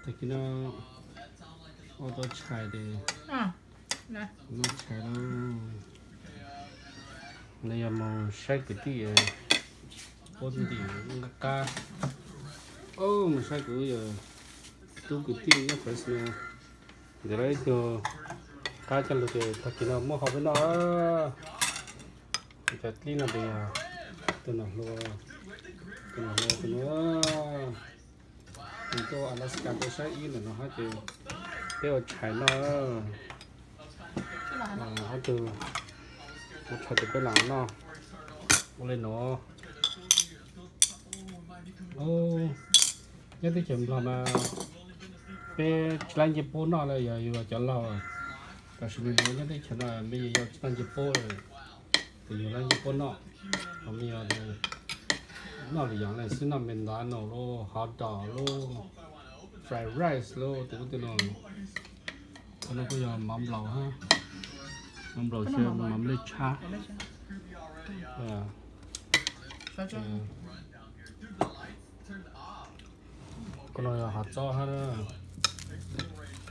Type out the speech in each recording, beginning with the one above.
Tag kis no ua tau tshais ces noj tshais lawm. No yog mus saib kwv tij puab ntim qab. Mus saib kuv yog tub kwv tij nyob Fresno, ntawm lawv ib tug qab coj lug ces tag kis no muab hau peb noj. Cov dlib no ces yog tus nom hluas, tus nom hluas tus no. Nws tuaj Alaska tuaj saib ib ntawm no hab ces peb ua tshais noj. Ob tug ua tshais ces peb los noj ua li no. Nyob teb chaws Nplog mas peb tsis laib ncej puab noj li yog yus cov laug. Tam sis mas nyob teb chaws no me nyuam yaus tsis noj ncej puab li, ces yus laib ncej puab noj. Ho me nyuam noj lwm yam li xwb, noj McDonald's lauj, hot dog lauj, fried rice lauj, tus ub tus no. Qhov no kuj yog mov nplaum hab, mov nplaum xyaw mov nplej tshab. Kuv no yog hov txob hab.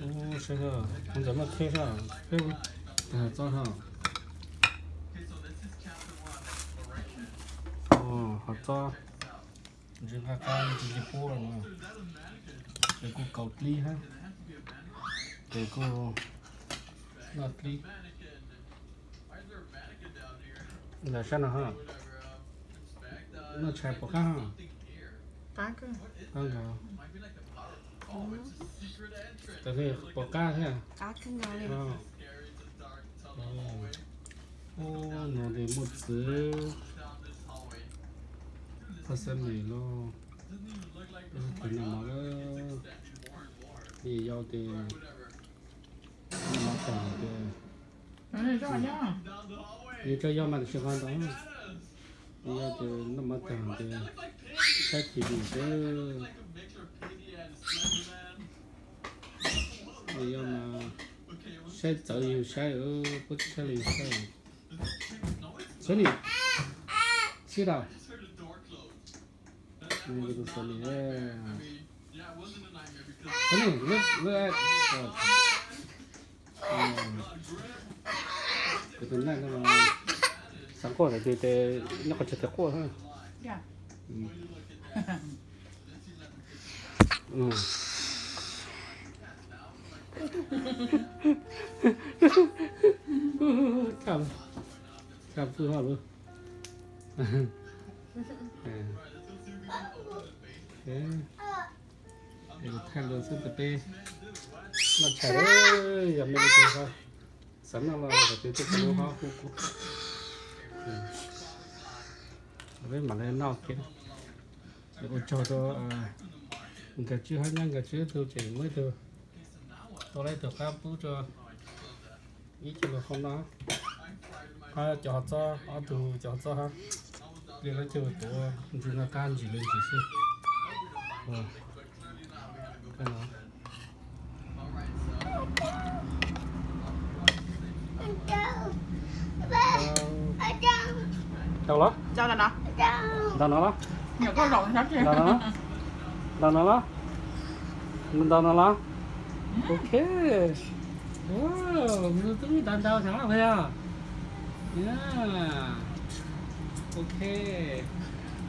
Ub, saib, kuv ntxawm muaj kheb sab, hov txob hab. Hov txob ntsis nqaj qab ntsis ncej puab no, ces kuj kaus dlib hab, ces kuj noj dlib. Ntawm sab no, noj tshais puas qab? Qab nkaus. Tam li puas qab thiab? Ub, no ces muaj txiv, phaj xab mes lauj, tus no mov lawm, yog yau ces noj mov tag ces, yog tsaug yau mas tam sim qhov ntawd, yog yau ces noj mov tag ces saib T V xwb. Yog yau mas saib txawv yus saib, puab tsis saib li yus saib. Xwb nim, sib dam. Xwb nim, lub, lub, tus neeg no xav quaj tes nyob qhov chaw tes quaj. Txhaj pw hov lub. Thaij lus xwb tes peb noj tshais, yog me li tus ho xav noj los tes tuaj peb lub hov hu kuv, peb mam li noj ua tsaug rau Nkawm Tswb hab nyab Nkawm Tswb ib tug ces muaj ib tug tau lawv ib tug qab pub rua ib co lug qhov no. Hab cov hov txob, ob tug cov hov txob hab, li lawv coj tuav ntsis noj qab ntsis li ntsis xwb. Tau los? Ntau no los? Ntau no los? Ntau no los? Ok. Ntau ntau thav os. Ok.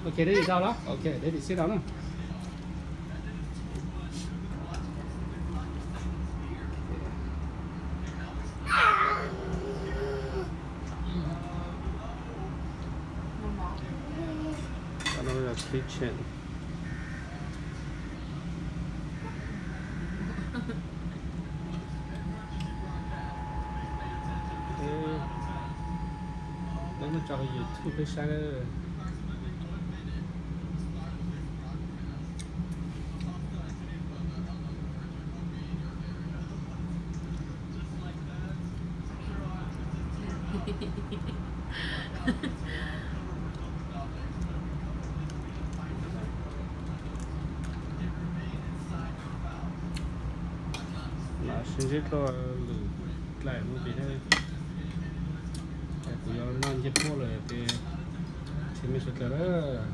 Ok, deb ntau los? Ok, deb sit down na. Kitchen. Peb muab tso YouTube peb saib. Mam sib ntsib dlua lwm dlaim movie thiab. Kuv yuav noj ncej puab lawm ces tsis me sawv daws lawm.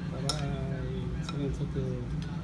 Bye bye, txhua leej Txog tus